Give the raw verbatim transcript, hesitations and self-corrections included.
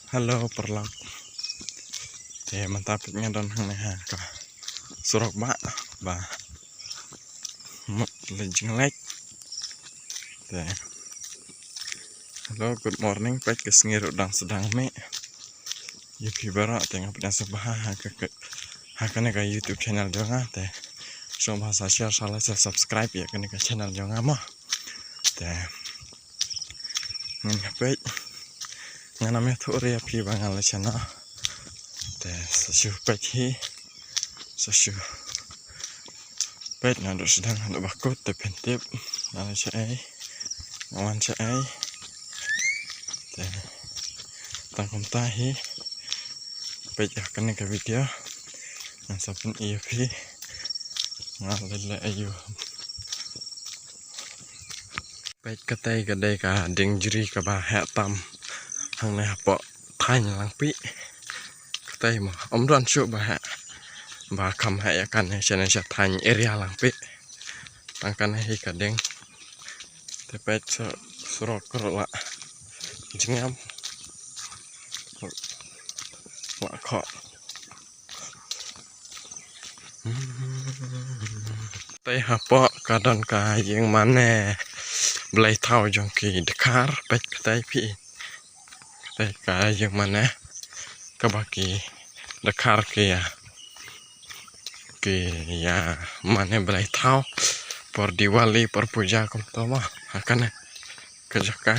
Hello paralok. Te mynta peit nga don hangne ha ka surok ba ba mut leit jingleit. Te hello, good morning, peit ka sngi ruh dang sdang mih. Ïa phi baroh te nga pdiang sngewbha ha ka, ka, ha kane ka YouTube channel jong nga. Te sngewbha sa share, sa like, sa subscribe ïa kane ka channel jong nga mo. Te ngin ïa peit. Ngan ym ïathuh re ïa phi ba nga leit shano. Te sa shu peit hi. Sa shu peit naduh sdang haduh ba kut te phin tip nga leit shaei, nga wan shaei. Te tang kumta hi. Peit ïa kane ka video. Ngan sa pyni ïa phi nga leit leh aïu. Peit, katei ka dei ka dieng jri kaba heh tam hangne hapoh thaiñ Langpih. Katei mo, ym don shuh ba heh, ba kham heh ïa kane shane sha thaiñ area Langpih. Tang kane hi ka dieng. Te peit, sa surok ruh la jngiam, la khoh. Te hapoh ka don ka ïing mane blei thaw jong ki dkhar, peit katei phi. Katei ka ïing mane kaba ki dkhar ki ïa, ki ïa mane blei thaw por Diwali, por puja kumto mo. Ha kane ka jaka.